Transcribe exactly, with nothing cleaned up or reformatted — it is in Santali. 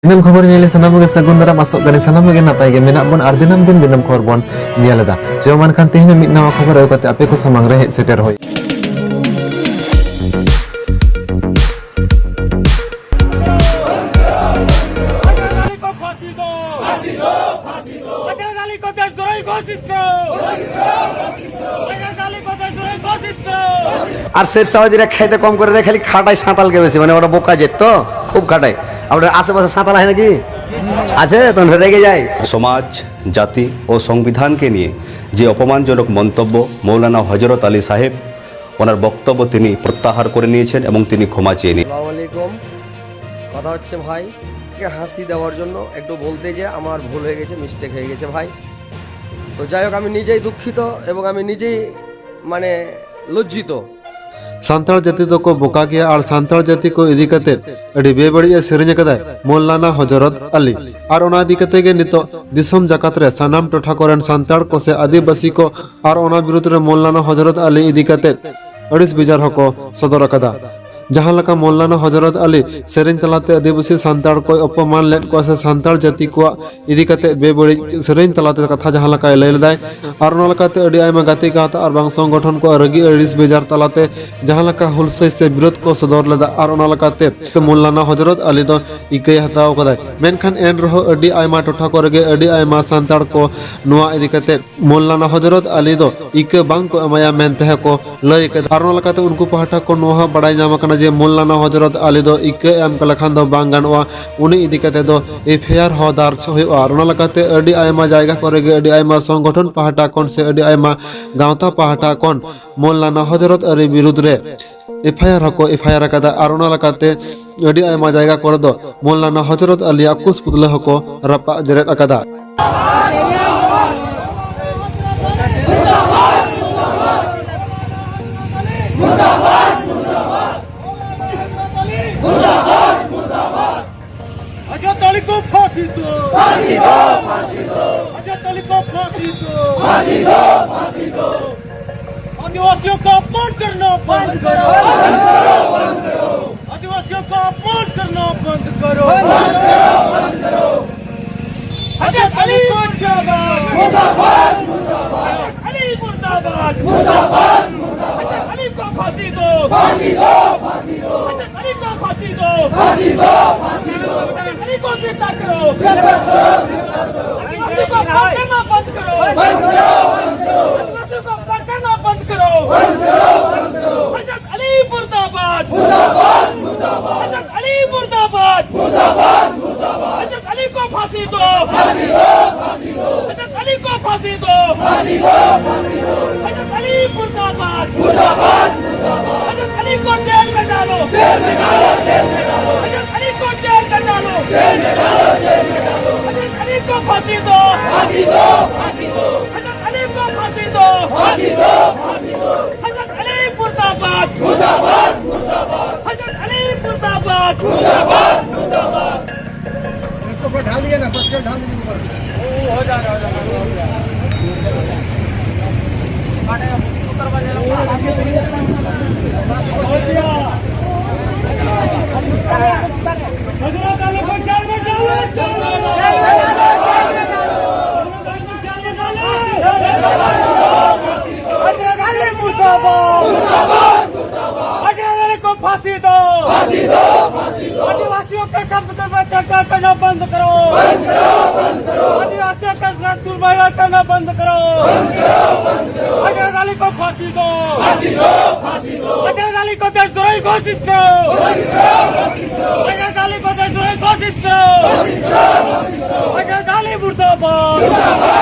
ᱫᱤᱱᱟᱹᱢ ᱠᱷᱚᱵᱚᱨ ᱧᱮᱞ ᱥᱟᱱᱟᱢ ᱜᱮ ᱥᱟᱹᱜᱩᱱ ᱫᱟᱨᱟᱢ, ᱟᱥᱚᱜ ᱠᱟᱹᱱᱟᱹᱧ ᱥᱟᱱᱟᱢ ᱜᱮ ᱱᱟᱯᱟᱭ ᱜᱮ ᱢᱮᱱᱟᱜ ᱵᱚᱱ ᱟᱨ ᱫᱤᱱᱟᱹᱢ ᱫᱤᱱ ᱫᱤᱱᱟᱹᱢ ᱠᱷᱚᱵᱚᱨ ᱵᱚᱱ ᱧᱮᱞ ᱮᱫᱟ᱾ ᱪᱚ ᱢᱟ ᱮᱱᱠᱷᱟᱱ ᱛᱮᱦᱮᱧ ᱦᱚᱸ ᱢᱤᱫ ᱱᱟᱣᱟ ᱠᱷᱚᱵᱚᱨ ᱟᱹᱜᱩ ᱠᱟᱛᱮ ᱟᱯᱮ ᱠᱚ ᱥᱟᱢᱟᱝ ᱨᱮ ᱦᱮᱡ ᱥᱮᱴᱮᱨ ᱦᱩᱭ᱾ আর শেরশাবাদীরা খেতে কম করে দেয়, খালি খাটায় সাঁতালকে বেশি, মানে ওরা বোকা জেদ তো, খুব খাটায়। আপনার আশেপাশে সাঁতাল আছে নাকি? আছে তো, রেগে যায়। সমাজ, জাতি ও সংবিধানকে নিয়ে যে অপমানজনক মন্তব্য মৌলানা হজরত আলী সাহেব ওনার বক্তব্য তিনি প্রত্যাহার করে নিয়েছেন এবং তিনি ক্ষমা চেয়ে নিয়েছেন। আসসালামু আলাইকুম। কথা হচ্ছে ভাই, একে হাসি দেওয়ার জন্য একটু বলতে যে আমার ভুল হয়ে গেছে, মিস্টেক হয়ে গেছে ভাই। তো যাই হোক, আমি নিজেই দুঃখিত এবং আমি নিজেই মানে লজ্জিত। ᱥᱟᱱᱛᱟᱲ ᱡᱟᱹᱛᱤ ᱫᱚᱠᱚ ᱵᱚᱠᱟ ᱜᱮᱭᱟ ᱟᱨ ᱥᱟᱱᱛᱟᱲ ᱡᱟᱹᱛᱤ ᱠᱚ ᱤᱫᱤ ᱠᱟᱛᱮ ᱟᱹᱰᱤ ᱵᱮᱵᱟᱹᱲᱤᱡ ᱮ ᱥᱮᱨᱮᱧ ᱟᱠᱟᱫᱟᱭ ᱢᱚᱞᱞᱟᱱᱟ ᱦᱚᱡᱨᱚᱛ ᱟᱞᱤ᱾ ᱟᱨ ᱚᱱᱟ ᱤᱫᱤ ᱠᱟᱛᱮ ᱜᱮ ᱱᱤᱛᱚᱜ ᱫᱤᱥᱚᱢ ᱡᱟᱠᱟᱛ ᱨᱮ ᱥᱟᱱᱟᱢ ᱴᱚᱴᱷᱟ ᱠᱚᱨᱮᱱ ᱥᱟᱱᱛᱟᱲ ᱠᱚ ᱥᱮ ᱟᱹᱫᱤᱵᱟᱹᱥᱤ ᱠᱚ ᱟᱨ ᱚᱱᱟ ᱵᱤᱨᱩᱫᱽ ᱨᱮ ᱢᱚᱞᱞᱟᱱᱟ ᱦᱚᱡᱨᱚᱛ ᱟᱞᱤ ᱤᱫᱤ ᱠᱟᱛᱮ ᱟᱹᱲᱤᱥ ᱵᱮᱡᱟᱨ ᱦᱚᱸᱠᱚ ᱥᱚᱫᱚᱨ ᱟᱠᱟᱫᱟ᱾ ᱡᱟᱦᱟᱸ ᱞᱮᱠᱟ ᱢᱚᱞᱞᱟᱱᱟ ᱦᱚᱡᱨᱚᱛ ᱟᱞᱤ ᱥᱮᱨᱮᱧ ᱛᱟᱞᱟᱛᱮ ᱟᱹᱫᱤᱵᱟᱹᱥᱤ ᱥᱟᱱᱛᱟᱲ ᱠᱚᱭ ᱚᱯᱚᱢᱟᱱ ᱞᱮᱫ ᱠᱚᱣᱟ ᱥᱮ ᱥᱟᱱᱛᱟᱲ ᱡᱟᱹᱛᱤ ᱠᱚᱣᱟᱜ ᱤᱫᱤ ᱠᱟᱛᱮ ᱵᱮᱵᱟᱹᱲᱤᱡ ᱥᱮᱨᱮᱧ ᱛᱟᱞᱟᱛᱮ ᱠᱟᱛᱷᱟ ᱡᱟᱦᱟᱸ ᱞᱮᱠᱟᱭ ᱞᱟᱹᱭ ᱞᱮᱫᱟᱭ, ᱟᱨ ᱚᱱᱟ ᱞᱮᱠᱟᱛᱮ ᱟᱹᱰᱤ ᱟᱭᱢᱟ ᱜᱟᱛᱮ ᱜᱟᱶᱛᱟ ᱟᱨ ᱵᱟᱝ ᱥᱚᱝᱜᱚᱴᱷᱚᱱ ᱠᱚ ᱨᱟᱹᱜᱤ ᱟᱹᱲᱤᱥ ᱵᱮᱡᱟᱨ ᱛᱟᱞᱟᱛᱮ ᱡᱟᱦᱟᱸ ᱞᱮᱠᱟ ᱦᱩᱞᱥᱟᱹᱭ ᱥᱮ ᱵᱤᱨᱳᱫ ᱠᱚ ᱥᱚᱫᱚᱨ ᱞᱮᱫᱟ, ᱟᱨ ᱚᱱᱟ ᱞᱮᱠᱟᱛᱮ ᱢᱚᱞᱞᱟᱱᱟ ᱦᱚᱡᱨᱚᱛ ᱟᱞᱤ ᱫᱚ ᱤᱠᱟᱹᱭ ᱦᱟᱛᱟᱣ ᱠᱟᱫᱟᱭ᱾ ᱢᱮᱱᱠᱷᱟᱱ ᱮᱱ ᱨᱮᱦᱚᱸ ᱟᱹᱰᱤ ᱟᱭᱢᱟ ᱴᱚᱴᱷᱟ ᱠᱚᱨᱮ ᱜᱮ ᱟᱹᱰᱤ ᱟᱭᱢᱟ ᱥᱟᱱᱛᱟᱲ ᱠᱚ ᱱᱚᱣᱟ ᱤᱫᱤ ᱠᱟᱛᱮ ᱢᱚᱞᱞᱟᱱᱟ ᱦᱚᱡᱨᱚᱛ ᱟᱞᱤ ᱫᱚ ᱤᱠᱟᱹ ᱵᱟᱝ ᱠᱚ ᱮᱢᱟᱭᱟ ᱢᱮᱱᱛᱮ ᱦᱚᱸ ᱠᱚ ᱞᱟᱹᱭ ᱠᱟᱫᱟ᱾ ᱟᱨ ᱚᱱᱟ ᱞᱮᱠᱟᱛᱮ ᱩᱱᱠᱩ ᱯᱟᱦᱴᱟ ᱠᱷᱚᱱ ᱱᱚᱣᱟ ᱦᱚᱸ ᱵᱟᱲᱟᱭ ᱧᱟᱢ ᱟᱠᱟᱱᱟ ᱡᱮ ᱢᱚᱞᱞᱟᱱᱟ ᱦᱚᱡᱨᱚᱛ ᱟᱞᱤ ᱫᱚ ᱤᱠᱟᱹ ᱮᱢ ᱞᱮᱠᱷᱟᱱ ᱫᱚ ᱵᱟᱝ ᱜᱟᱱᱚᱜᱼᱟ, ᱩᱱᱤ ᱤᱫᱤ ᱠᱟᱛᱮ ᱫᱚ ᱮᱯᱷ ᱟᱭ ᱟᱨ ᱦᱚᱸ ᱫᱟᱨᱡᱽ ᱦᱩᱭᱩᱜᱼᱟ᱾ ᱟᱨ ᱚᱱᱟ ᱞᱮᱠᱟᱛᱮ ᱟᱹᱰᱤ ᱟᱭᱢᱟ ᱡᱟᱭᱜᱟ ᱠᱚᱨᱮ ᱜᱮ ᱟᱹᱰᱤ ᱟᱭᱢᱟ ᱥᱚᱝᱜᱚᱴᱷᱚᱱ ᱯᱟᱦᱴᱟ ᱠᱷᱚᱱ ᱥᱮ ᱟᱹᱰᱤ ᱟᱭᱢᱟ ᱜᱟᱶᱛᱟ ᱯᱟᱦᱴᱟ ᱠᱷᱚᱱ ᱢᱚᱞᱞᱟᱱᱟ ᱦᱚᱡᱨᱚᱛ ᱟᱞᱤ ᱵᱤᱨᱩᱫᱽ ᱨᱮ ᱮᱯᱷ ᱟᱭ ᱟᱨ ᱦᱚᱸᱠᱚ ᱮᱯᱷ ᱟᱭ ᱟᱨ ᱟᱠᱟᱫᱟ᱾ ᱟᱨ ᱚᱱᱟ ᱞᱮᱠᱟᱛᱮ ᱟᱹᱰᱤ ᱟᱭᱢᱟ ᱡᱟᱭᱜᱟ ᱠᱚᱨᱮ ᱫᱚ ᱢᱚᱞᱞᱟᱱᱟ ᱦᱚᱡᱨᱚᱛ ᱟᱞᱤᱭᱟᱜ ᱠᱩᱥ ᱯᱩᱛᱞᱟᱹ ᱦᱚᱸᱠᱚ ᱨᱟᱯᱟᱜ ᱡᱮᱨᱮᱫ ᱟᱠᱟᱫᱟ᱾ ᱦᱚᱡᱨᱚᱛ ᱟᱞᱤ ᱠᱚ ᱯᱷᱟᱸᱥᱤ ᱫᱚ! ᱯᱷᱟᱸᱥᱤ ᱫᱚ! ᱯᱷᱟᱸᱥᱤ ᱫᱚ! ᱦᱚᱡᱨᱚᱛ ᱟᱞᱤ ᱠᱚ ᱯᱷᱟᱸᱥᱤ ᱫᱚ! ᱯᱷᱟᱸᱥᱤ ᱫᱚ! ᱯᱷᱟᱸᱥᱤ ᱫᱚ! आदिवासियों का अपमान करना बंद करो। बंद करो, बंद करो। आदिवासियों का अपमान करना बंद करो। बंद करो, बंद करो। हजरत अली मुर्दाबाद। मुर्दाबाद, मुर्दाबाद। हजरत अली मुर्दाबाद। मुर्दाबाद, मुर्दाबाद। हजरत अली को फांसी दो। फांसी दो, फांसी दो। हजरत अली को फांसी दो। फांसी दो, फांसी दो। हजरत अली को गिरफ्तार करो। गिरफ्तार करो, गिरफ्तार करो। आदिवासियों को अपमान करना बंद करो। बंद करो, बंद करो। आदिवासियों को अपमान करना बंद करो। बंद करो, बंद करो। हजरत अली मुर्दाबाद। मुर्दाबाद, मुर्दाबाद। हजरत अली मुर्दाबाद। मुर्दाबाद, मुर्दाबाद। हजरत अली को फांसी दो। फांसी दो, फांसी दो। हजरत अली को फांसी दो। फांसी दो, फांसी दो। हजरत अली मुर्दाबाद। मुर्दाबाद, मुर्दाबाद। हजरत अली को जेल में डालो। जेल में डालो, जेल में डालो। हजरत अली को जेल में डालो। जेल में डालो, जेल में डालो। हजरत अली को फांसी दो। फांसी दो, फांसी दो। हजरत अली को फांसी दो। फांसी दो, फांसी दो। हजरत अली मुर्दाबाद। मुर्दाबाद, मुर्दाबाद। हजरत अली मुर्दाबाद। मुर्दाबाद, मुर्दाबाद। इसको ऊपर ढाल दिया ना, बस ढाल दीजिए ऊपर। वो हो जाएगा, हो जाएगा। हजरत अली को जेल में डालो, जेल में डालो। हजरत अली मुर्दाबाद। हजरत अली को फांसी दो। फांसी दो, फांसी दो। आदिवासियों के साथ दुर्व्यवहार करना बंद करो। बंद करो, बंद करो। आदिवासियों के साथ दुर्व्यवहार करना बंद करो। बंद करो, बंद करो। हजरत अली को फांसी दो। फांसी दो, फांसी दो। हजरत अली को देशद्रोही घोषित करो। घोषित करो, घोषित करो। हजरत अली को देशद्रोही घोषित करो। घोषित करो, घोषित करो। हजरत अली मुर्दाबाद। मुर्दाबाद।